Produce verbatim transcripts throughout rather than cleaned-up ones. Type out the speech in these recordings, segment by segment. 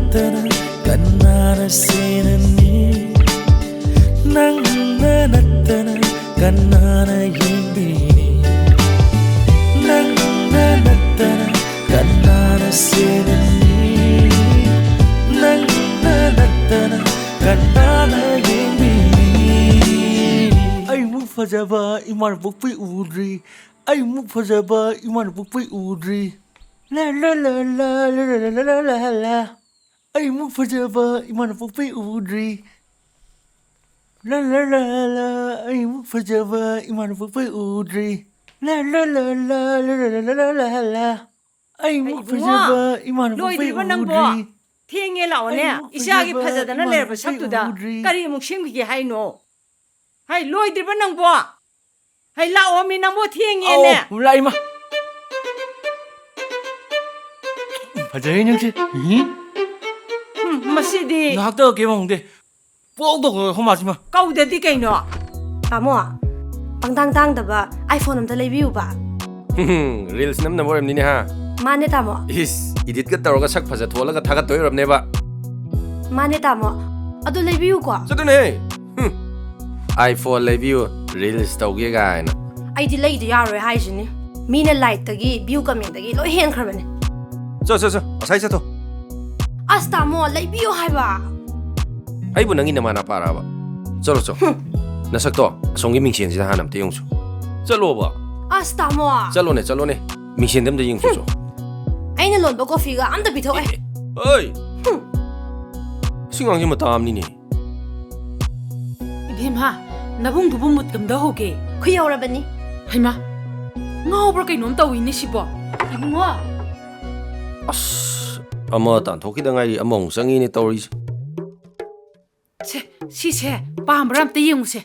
ꯅꯠꯇꯅ ꯀꯅꯥꯅ ꯁꯦꯟꯅꯅꯤ? ꯅꯪꯅ ꯅꯠꯇꯅ ꯀꯅꯥꯅ ꯌꯦꯡꯕꯤꯅꯤ? ꯅꯪꯅ ꯅꯠꯇꯅ ꯀꯅꯥꯅ ꯁꯦꯟꯅꯅꯤ? ꯅꯪꯅ ꯅꯠꯇꯅ ꯀꯅꯥꯅ ꯌꯦꯡꯕꯤꯅꯤ? ꯑꯩꯃꯨꯛ ꯐꯖꯕ ꯏꯃꯥꯅ ꯄꯣꯛꯄꯤ ꯎꯗ꯭ꯔꯤ꯫ ꯑꯩꯃꯨꯛ ꯐꯖꯕ ꯏꯃꯥꯅ ꯄꯣꯛꯄꯤ ꯎꯗ꯭ꯔꯤ꯫ ꯂꯥ, ꯂꯥ, ꯂꯥ, ꯂꯥ꯫ ꯑꯩꯃꯨꯛ ꯐꯖꯕ ꯏꯃꯥꯅ ꯄꯣꯛꯄꯤ ꯎꯗ꯭ꯔꯤ꯫ ꯂꯥ, ꯂꯥ, ꯂꯥ, ꯂꯥ꯫ ꯑꯩꯃꯨꯛ ꯐꯖꯕ ꯏꯃꯥꯅ ꯄꯣꯛꯄꯤ ꯎꯗ꯭ꯔꯤ꯫ ꯂꯥ, ꯂꯥ, ꯂꯥ, ꯂꯥ, ꯂꯥ, ꯂꯥ, ꯂꯥ, ꯂꯥ, ꯂꯥ꯫ ꯑꯩꯃꯨꯛ ꯏꯕꯨꯡꯉꯣ, ꯐꯖꯕ ꯏꯃꯥꯅ ꯄꯣꯛꯄꯤ ꯂꯣꯏꯗ꯭ꯔꯤꯕ ꯅꯪꯕꯣ? ꯎꯗ꯭ꯔꯤ꯫ ꯊꯦꯡꯉꯦ, ꯂꯥꯛꯑꯣꯅꯦ꯫ ꯑꯩꯃꯨꯛ ꯏꯆꯥꯒꯤ ꯐꯖꯕ ꯐꯖꯗꯅ ꯏꯃꯥꯅ ꯂꯩꯔꯕ ꯄꯣꯛꯄꯤ ꯁꯛꯇꯨꯗ ꯎꯗ꯭ꯔꯤ꯫ ꯀꯔꯤ ꯑꯃꯨꯛ ꯁꯦꯝꯈꯤꯒꯦ ꯍꯥꯏꯅꯣ? ꯍꯩ, ꯂꯣꯏꯗ꯭ꯔꯤꯕ ꯅꯪꯕꯣ? ꯍꯩ, ꯂꯥꯛꯑꯣꯃꯤ, ꯅꯪꯕꯨ ꯊꯦꯡꯉꯦꯅꯦ꯫ ꯑꯧ, ꯂꯥꯛꯏꯃ꯫ ꯐꯖꯩ ꯅꯪꯁꯦ꯫ ꯎꯝ꯫ ꯎꯝ, ꯃꯁꯤꯗꯤ꯫ ꯉꯥꯏꯍꯥꯛꯇ ꯀꯩꯝ ꯍꯪꯗꯦ꯫ ꯄꯣꯛ ꯇꯧꯈ꯭ꯔꯣ, ꯑꯩꯈꯣꯏ ꯃꯥꯁꯤꯃ꯫ ꯀꯧꯗꯗꯤ ꯀꯩꯅꯣ? ꯇꯥꯃꯣ, ꯄꯪꯇꯥꯡ ꯇꯥꯡꯗꯕ iPhone ꯑꯝꯇ ꯂꯩꯕꯤꯌꯨꯕ꯫ ꯔꯤꯜꯁ ꯅꯝꯅꯕ ꯑꯣꯏꯔꯝꯅꯤꯅꯦ, ꯍꯥ? ꯃꯥꯅꯦ, ꯇꯥꯃꯣ꯫ ꯏꯁ, ꯏꯗꯤꯠꯀ ꯇꯧꯔꯒ ꯁꯛ ꯐꯖ ꯊꯣꯛꯍꯜꯂꯒ ꯊꯥꯒꯠꯇꯣꯏ ꯑꯣꯏꯔꯝꯅꯦꯕ꯫ ꯃꯥꯅꯦ, ꯇꯥꯃꯣ꯫ ꯑꯗꯨ ꯂꯩꯕꯤꯌꯨꯀꯣ꯫ ꯆꯠꯂꯨꯅꯦꯍꯦ꯫ ꯍꯨꯝ꯫ iPhone ꯂꯩꯕꯤꯌꯨ, ꯔꯤꯜꯁ ꯇꯧꯒꯦ ꯀꯥꯏꯅ꯫ ꯑꯩꯗꯤ ꯂꯩꯗ ꯌꯥꯔꯣꯏ ꯍꯥꯏꯁꯤꯅꯤ꯫ ꯃꯤꯅ ꯂꯥꯏꯛꯇꯒꯤ, ꯚ꯭ꯌꯨ ꯀꯃꯦꯟꯗꯒꯤ ꯂꯣꯏ ꯍꯦꯟꯈ꯭ꯔꯕꯅꯦ꯫ ꯆꯣ, ꯆꯣ, ꯆꯣ, ꯉꯁꯥꯏ ꯆꯠꯊꯣ꯫ ꯑꯁ, ꯇꯥꯃꯣ, ꯂꯩꯕꯤꯌꯨ ꯍꯥꯏꯕ꯫ ꯑꯩꯕꯨ ꯅꯪꯒꯤ ꯅꯃꯥ ꯅꯄꯥꯔꯕ? ꯆꯠꯂꯣ, ꯆꯣ꯫ ꯍꯨꯝ꯫ ꯅꯁꯛꯇꯣ ꯑꯁꯣꯝꯒꯤ ꯃꯤꯡꯁꯦꯟꯁꯤꯗ ꯍꯥꯟꯅ ꯑꯝꯇ ꯌꯦꯡꯉꯨꯆꯣ꯫ ꯆꯠꯂꯣꯕ꯫ ꯑꯁ, ꯇꯥꯃꯣ꯫ ꯆꯠꯂꯣꯅꯦ, ꯆꯠꯂꯣꯅꯦ꯫ ꯃꯤꯡꯁꯦꯟꯗ ꯑꯝꯇ ꯌꯦꯡꯉꯨꯆꯣ, ꯆꯣ꯫ ꯑꯩꯅ ꯂꯣꯟꯕ ꯀꯣꯐꯤꯒ ꯑꯝꯇ ꯄꯤꯊꯣꯛꯑꯦ꯫ ꯑꯦ, ꯑꯦ, ꯑꯣꯏ! ꯍꯨꯝ꯫ ꯁꯤ ꯉꯥꯡꯁꯤ ꯃꯇꯥ ꯑꯃꯅꯤꯅꯦ꯫ ꯏꯕꯦꯝꯃ, ꯅꯕꯨꯡꯗꯨꯕꯨ ꯃꯨꯠ ꯀꯝꯗꯧꯍꯧꯒꯦ? ꯈꯨꯌꯧꯔꯕꯅꯤ꯫ ꯍꯩꯃꯥ, ꯉꯥꯎꯕ꯭ꯔꯥ ꯀꯩꯅꯣꯝ ꯇꯧꯏꯅꯦ ꯁꯤꯕꯣ꯫ ꯏꯕꯨꯡꯉꯣ! ꯑꯁ, ꯑꯃ ꯇꯥꯟꯊꯣꯛꯈꯤꯗ ꯉꯥꯏꯔꯤ, ꯑꯃꯃꯨꯛ ꯆꯪꯉꯤꯅꯦ ꯇꯧꯔꯤꯁꯦ꯫ ꯁꯦ, ꯁꯤꯁꯦ ꯄꯥꯝꯕ꯭ꯔꯥ ꯑꯝꯇ ꯌꯦꯡꯉꯨꯁꯦ꯫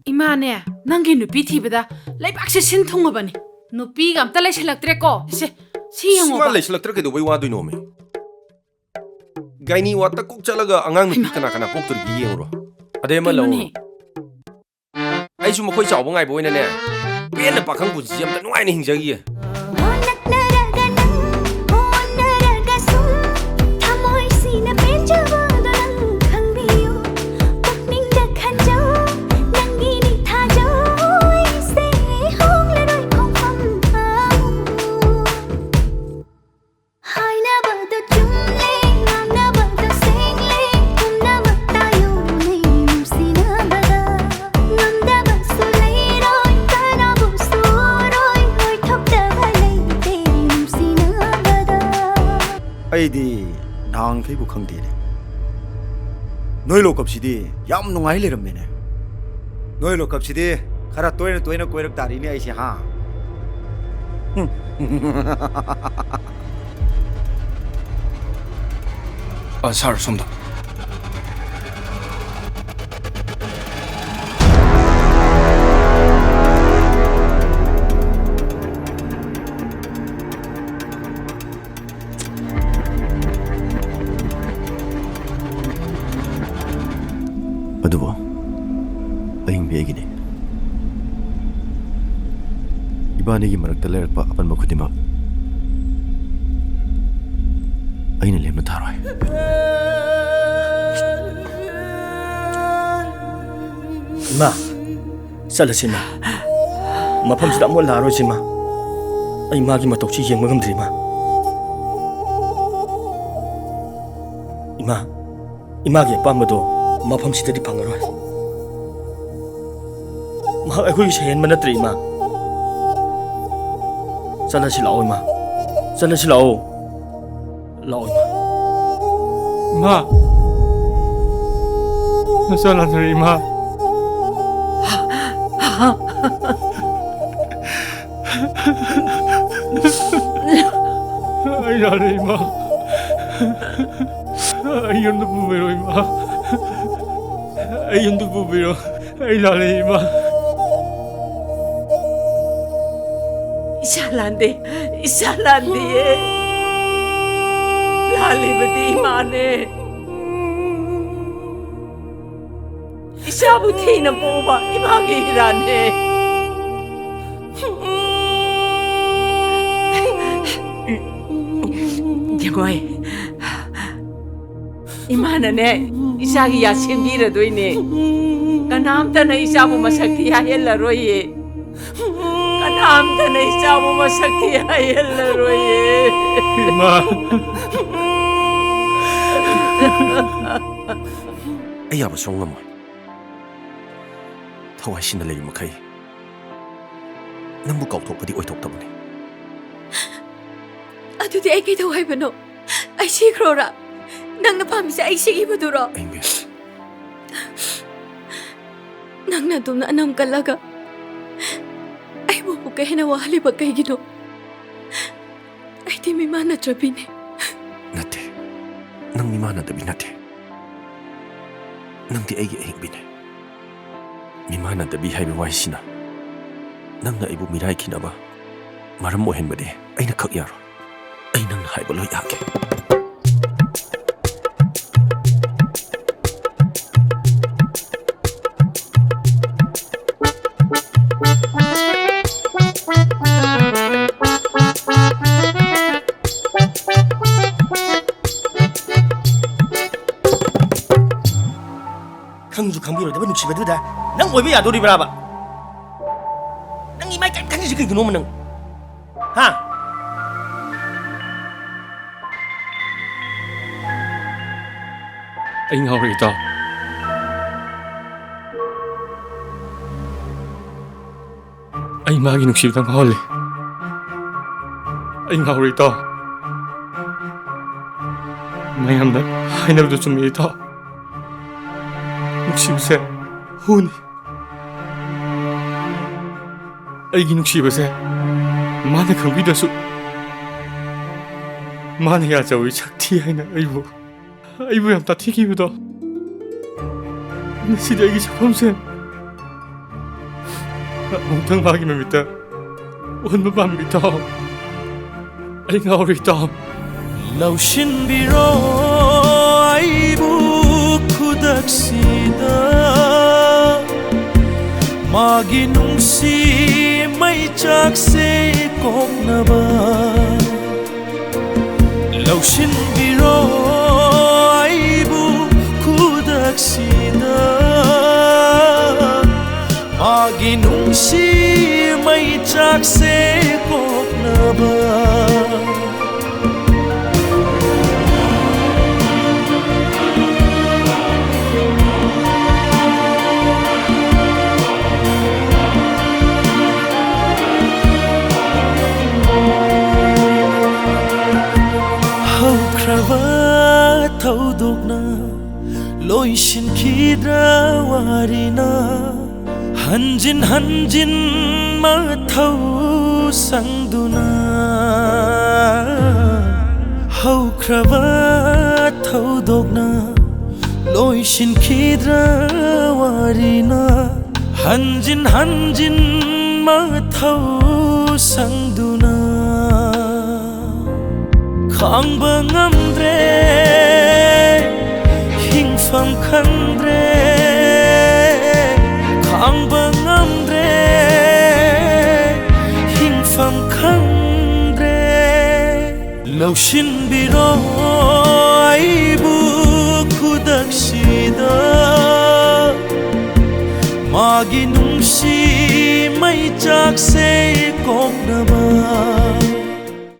ꯏꯃꯥꯅꯦ, ꯅꯪꯒꯤ ꯅꯨꯄꯤ ꯊꯤꯕꯗ ꯂꯩꯕꯥꯛꯁꯦ ꯁꯤꯟ ꯊꯨꯡꯉꯕꯅꯤ꯫ ꯅꯨꯄꯤꯒ ꯑꯝꯇ ꯂꯩꯁꯜꯂꯛꯇ꯭ꯔꯦꯀꯣ꯫ ꯁꯦ, ꯁꯤ ꯁꯤ ꯃꯥ ꯌꯦꯡꯉꯣꯕ꯫ ꯂꯩꯁꯜꯂꯛꯇ꯭ꯔꯦ ꯀꯩꯗꯧꯕꯩ ꯋꯥꯗꯣꯏꯅꯣꯃꯤ? ꯒꯥꯏꯅꯤ ꯋꯥꯠꯇ ꯀꯣꯛ ꯆꯠꯂꯒ ꯑꯉꯥꯡ ꯅꯨꯄꯤ ꯍꯩꯃꯥ꯫ ꯀꯅꯥ ꯀꯅꯥ ꯄꯣꯛꯇꯣꯔꯤꯒꯦ ꯌꯦꯡꯉꯨꯔꯣ꯫ ꯑꯗꯩ ꯑꯃ ꯀꯩꯅꯣꯅꯦ? ꯂꯧꯔꯣ꯫ ꯑꯩꯁꯨ ꯃꯈꯣꯏ ꯆꯥꯎꯕ ꯉꯥꯏꯕ ꯑꯣꯏꯅꯅꯦ, ꯄꯦꯟꯅ ꯄꯥꯈꯪ ꯄꯨꯟꯁꯤꯁꯦ ꯑꯝꯇ ꯅꯨꯡꯉꯥꯏꯅ ꯍꯤꯡꯖꯈꯤꯒꯦ꯫ ꯍꯣꯟꯅꯔꯒ ꯅꯪ, ꯍꯣꯟꯅꯔꯒ ꯁꯨꯝ ꯊꯃꯣꯏ ꯑꯩꯕꯨ ꯈꯪꯗꯦꯅꯦ꯫ ꯅꯣꯏ ꯂꯣꯀꯞꯁꯤꯗꯤ ꯌꯥꯝ ꯅꯨꯡꯉꯥꯏ ꯂꯩꯔꯝꯃꯦꯅꯦ꯫ ꯅꯣꯏ ꯂꯣꯀꯞꯁꯤꯗꯤ ꯈꯔ ꯇꯣꯏꯅ ꯇꯣꯏꯅ ꯀꯣꯏꯔꯛ ꯇꯥꯔꯤꯅꯦ ꯑꯩꯁꯦ, ꯍꯥ? ꯑ, ꯁꯥꯔ, ꯁꯣꯝꯗ꯫ ꯑꯗꯨꯕꯨ ꯑꯍꯤꯡꯕꯤ ꯑꯩꯒꯤꯅꯤ꯫ ꯏꯕꯥꯅꯤꯒꯤ ꯃꯔꯛꯇ ꯂꯩꯔꯛꯄ ꯑꯄꯟꯕ ꯈꯨꯗꯤꯡꯃꯛ ꯑꯩꯅ ꯂꯦꯝꯅ ꯊꯥꯔꯣꯏ꯫ ꯏꯃꯥ, ꯆꯠꯂꯁꯤ, ꯏꯃꯥ꯫ ꯃꯐꯝꯁꯤꯗ ꯑꯃꯨꯛ ꯂꯥꯛꯑꯔꯣꯏꯁꯤ, ꯏꯃꯥ꯫ ꯑꯩ ꯃꯥꯒꯤ ꯃꯇꯧꯁꯤ ꯌꯦꯡꯕ ꯉꯝꯗ꯭ꯔꯤ, ꯏꯃꯥ꯫ ꯏꯃꯥ, ꯏꯃꯥꯒꯤ ꯑꯄꯥꯝꯕꯗꯣ ꯃꯐꯝꯁꯤꯗꯗꯤ ꯐꯪꯉꯔꯣꯏ꯫ ꯃꯍꯥꯛ ꯑꯩꯈꯣꯏꯒꯤ ꯁꯍꯦꯟꯕ ꯅꯠꯇ꯭ꯔꯦ, ꯏꯃꯥ꯫ ꯆꯠꯂꯁꯤ ꯂꯥꯛꯑꯣ, ꯏꯃꯥ꯫ ꯆꯠꯂꯁꯤ ꯂꯥꯛꯑꯣ꯫ ꯂꯥꯛꯑꯣ, ꯏꯃꯥ꯫ ꯏꯃꯥ! ꯅꯆꯥ ꯂꯥꯟꯊꯣꯔꯛꯑꯦ, ꯏꯃꯥ꯫ ꯑꯩ ꯂꯥꯜꯂꯦ, ꯏꯃꯥ꯫ ꯑꯩ ꯌꯨꯝꯗ ꯄꯨꯕꯤꯔꯣ, ꯏꯃꯥ꯫ ꯑꯩ ꯌꯨꯝꯗ ꯄꯨꯕꯤꯔꯣ꯫ ꯑꯩ ꯂꯥꯜꯂꯦ, ꯏꯃꯥ꯫ ꯏꯆꯥ ꯂꯥꯟꯗꯦ, ꯏꯆꯥ ꯂꯥꯟꯗꯤꯌꯦ꯫ ꯂꯥꯜꯂꯤꯕꯗꯤ ꯏꯃꯥꯅꯦ꯫ ꯏꯆꯥꯕꯨ ꯊꯤꯅ ꯄꯣꯛꯎꯕ ꯏꯃꯥꯒꯤ ꯏꯔꯥꯟꯅꯦ꯫ ꯌꯦꯡꯉꯣ, ꯏꯃꯥꯅꯅꯦ, ꯏꯆꯥꯒꯤ ꯌꯥ ꯁꯦꯝꯕꯤꯔꯗꯣꯏꯅꯦ꯫ ꯀꯅꯥꯝꯇꯅ ꯏꯆꯥꯕꯨ ꯃꯁꯛ ꯊꯤ ꯍꯥꯏꯍꯜꯂꯔꯣꯏꯌꯦ꯫ ꯀꯅꯥꯝꯇꯅ ꯏꯆꯥꯕꯨ ꯃꯁꯛ ꯊꯤ ꯍꯥꯏꯍꯜꯂꯔꯣꯏꯌꯦ꯫ ꯏꯃꯥ꯫ ꯑꯩ ꯌꯥꯕ ꯁꯨꯡ ꯉꯝꯃꯣꯏ꯫ ꯊꯋꯥꯏ ꯁꯤꯅ ꯂꯩꯔꯤ ꯃꯈꯩ ꯅꯪꯕꯨ ꯀꯥꯎꯊꯣꯛꯄꯗꯤ ꯑꯣꯏꯊꯣꯛꯇꯕꯅꯤ꯫ ꯑꯗꯨꯗꯤ ꯑꯩ ꯀꯩꯗꯧ ꯍꯥꯏꯕꯅꯣ? ꯑꯩ ꯁꯤꯈ꯭ꯔꯣꯔꯥ? ꯅꯪꯅ ꯄꯥꯝꯃꯤꯁꯦ ꯑꯩ ꯁꯤꯈꯤꯕꯗꯨꯔꯣ? ꯑꯩ ꯃꯤꯁ꯫ ꯅꯪꯅ ꯑꯗꯨꯝꯅ ꯑꯅꯝ ꯀꯜꯂꯒ ꯑꯩꯕꯨ ꯑꯃꯨꯛꯀ ꯍꯦꯟꯅ ꯋꯥꯍꯜꯂꯤꯕ ꯀꯩꯒꯤꯅꯣ? ꯑꯩꯗꯤ ꯃꯤꯃꯥꯟꯅꯗ꯭ꯔꯕꯤꯅꯦ꯫ ꯅꯠꯇꯦ, ꯅꯪ ꯃꯤꯃꯥꯟꯅꯗꯕꯤ ꯅꯠꯇꯦ꯫ ꯅꯪꯗꯤ ꯑꯩꯒꯤ ꯑꯍꯤꯡꯕꯤꯅꯦ꯫ ꯃꯤꯃꯥꯟꯅꯗꯕꯤ ꯍꯥꯏꯕ ꯋꯥꯍꯩꯁꯤꯅ ꯅꯪꯅ ꯑꯩꯕꯨ ꯃꯤꯔꯥꯏꯈꯤꯅꯕ ꯃꯔꯝ ꯑꯣꯏꯍꯟꯕꯅꯦ꯫ ꯑꯩꯅ ꯈꯛ ꯌꯥꯔꯣꯏ꯫ ꯑꯩ ꯅꯪꯅ ꯍꯥꯏꯕ ꯂꯣꯏ ꯌꯥꯒꯦ꯫ ꯈꯪꯁꯨ ꯈꯪꯕꯤꯔꯣꯏꯗꯕ ꯅꯨꯡꯁꯤꯕꯗꯨꯗ ꯅꯪ ꯑꯣꯏꯕ ꯌꯥꯗꯣꯔꯤꯕ꯭ꯔꯥꯕ? ꯅꯪ ꯏꯃꯥꯏ ꯀꯔꯤꯝ ꯈꯟꯗ꯭ꯔꯤꯁꯤ ꯀꯩꯒꯤꯅꯣꯕ ꯅꯪ? ꯍꯥ? ꯑꯩ ꯉꯥꯎꯔꯦ, ꯏꯇꯥꯎ꯫ ꯑꯩ ꯃꯥꯒꯤ ꯅꯨꯡꯁꯤꯕꯗ ꯉꯥꯎꯍꯜꯂꯦ꯫ ꯑꯩ ꯉꯥꯎꯔꯦ, ꯏꯇꯥꯎ꯫ ꯃꯌꯥꯝꯅ ꯍꯥꯏꯅꯕꯗꯨ ꯆꯨꯝꯃꯤ, ꯏꯇꯥꯎ꯫ ꯅꯨꯡꯁꯤꯕꯁꯦ ꯍꯨꯅꯤ꯫ ꯑꯩꯒꯤ ꯅꯨꯡꯁꯤꯕꯁꯦ ꯃꯥꯅ ꯈꯪꯕꯤꯗ꯭ꯔꯁꯨ, ꯃꯥꯅ ꯌꯥꯖꯧꯋꯤ ꯁꯛꯊꯤ ꯍꯥꯏꯅ ꯑꯩꯕꯨ, ꯑꯩꯕꯨ ꯌꯥꯝ ꯇꯥꯊꯤꯈꯤꯕꯗꯣ꯫ ꯉꯁꯤꯗꯤ ꯑꯩꯒꯤ ꯁꯛꯐꯝꯁꯦ ꯑꯃꯨꯛꯇꯪ ꯃꯥꯒꯤ ꯃꯃꯤꯠꯇ ꯎꯍꯟꯕ ꯄꯥꯝꯃꯤ, ꯏꯇꯥꯎ꯫ ꯑꯩ ꯉꯥꯎꯔꯦ, ꯏꯇꯥꯎ꯫ ꯂꯧꯁꯤꯟꯕꯤꯔꯣ ꯑꯩꯕꯨ ꯈꯨꯗꯛꯁꯤꯗ, ꯃꯥꯒꯤ ꯅꯨꯡꯁꯤ ꯃꯩꯆꯥꯛꯁꯦ ꯀꯣꯛꯅꯕ꯫ ꯂꯧꯁꯤꯟꯕꯤꯔꯣ ꯑꯩꯕꯨ ꯈꯨꯗꯛꯁꯤꯗ, ꯃꯥꯒꯤ ꯅꯨꯡꯁꯤ ꯃꯩꯆꯥꯛꯁꯦ ꯀꯣꯛꯅꯕ꯫ ꯍꯧꯈ꯭ꯔꯕ ꯊꯧ ꯑꯣꯏꯁꯤꯟꯈꯤꯗ꯭ꯔꯥ ꯋꯥꯔꯤꯅ ꯍꯟꯖꯤꯟ ꯍꯟꯖꯤꯟ ꯃꯊꯧ ꯁꯪꯗꯨꯅ? ꯍꯧꯈ꯭ꯔꯕ ꯊꯧꯗꯣꯛꯅ ꯂꯣꯏꯁꯤꯟꯈꯤꯗ꯭ꯔꯥ ꯋꯥꯔꯤꯅ ꯍꯟꯖꯤꯟ ꯍꯟꯖꯤꯟ ꯃꯊꯧ ꯁꯪꯗꯨꯅ? ꯈꯥꯡꯕ ꯉꯝꯗ꯭ꯔꯦ, ꯍꯤꯡꯐꯝ ꯈꯪꯗ꯭ꯔꯦ꯫ ꯈꯥꯡꯕ ꯉꯝꯗ꯭ꯔꯦ, ꯍꯤꯡꯐꯝ ꯈꯪꯗ꯭ꯔꯦ꯫ ꯂꯧꯁꯤꯟꯕꯤꯔꯣ ꯑꯩꯕꯨ ꯈꯨꯗꯛꯁꯤꯗ, ꯃꯥꯒꯤ ꯅꯨꯡꯁꯤ ꯃꯩꯆꯥꯛꯁꯦ ꯀꯣꯛꯅꯕ꯫